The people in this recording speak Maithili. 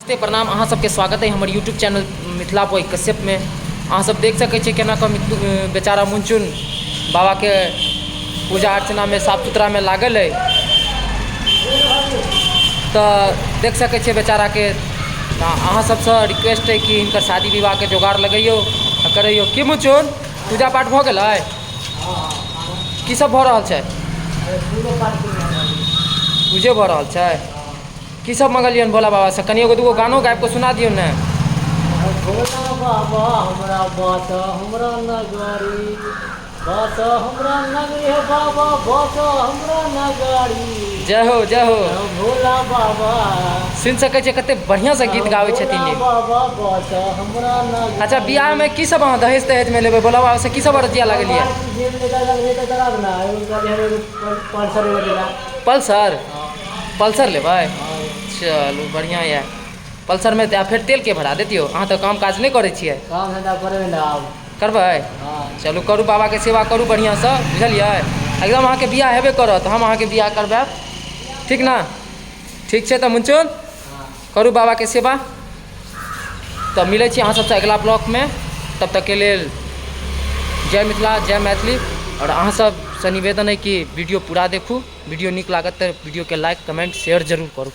नमस्ते प्रणाम, अहाँ सबके स्वागत है हमर YouTube channel Mithila boy Kashyap में। अहाँ सब देख सकै छियै केना कऽ बेचारा मुनचुन बाबाके पूजा अर्चनामे साफ सुथरामे लागल अइ। तऽ देख सकै छियै बेचाराके। तऽ अहाँ सबसँ रिक्वेस्ट अइ कि हिनकर शादी विवाहके जोगाड़ लगैयौ आ करैयौ। की मुनचुन, पूजा पाठ भऽ गेलै? की सब भऽ रहल छै? पूजे भऽ रहल छै। की सब मंगलियनि भोला बाबा से? कनि एगो दूगो गानो गाबि कऽ सुना दियौ ने। भोला बाबा हमरा बात हमरा नगरी, बात हमरा नगरी हे बाबा, बात हमरा नगरी। जय हो, जय हो भोला बाबा। सुनि सकै छियै कते बढ़िआँ से गीत गाबै छथिन ई। बाबा बात हमरा नगरी। अच्छा, बियाहमे की सब अहाँ दहेज तहेजमे लेबै? भोला बाबा से की सब अर्जिया लगेलियै? पल्सर, पल्सर लेबै? चलू बढ़िआँ यऽ। पल्सरमे तऽ फेर तेलके भरा देतियौ। अहाँ तऽ काम काज नहि करै छियै। काम धंधा करबै ने आब। करबै? चलू करू, बाबाके सेवा करू बढ़िआँसँ, बुझलियै? एकदम अहाँके बियाह हेबे करत, हम अहाँके बियाह करबायब, ठीक ने? ठीक छै तऽ मुनचुन, करू बाबाके सेवा। तऽ मिलै छी अहाँ सबसँ अगिला ब्लॉगमे, तब तकके लेल जय मिथिला, जय मैथिली। आओर अहाँ सबसँ निवेदन अइ कि वीडियो पूरा देखू। वीडियो नीक लागत तऽ वीडियोके लाइक, कमेंट, शेयर जरूर करू।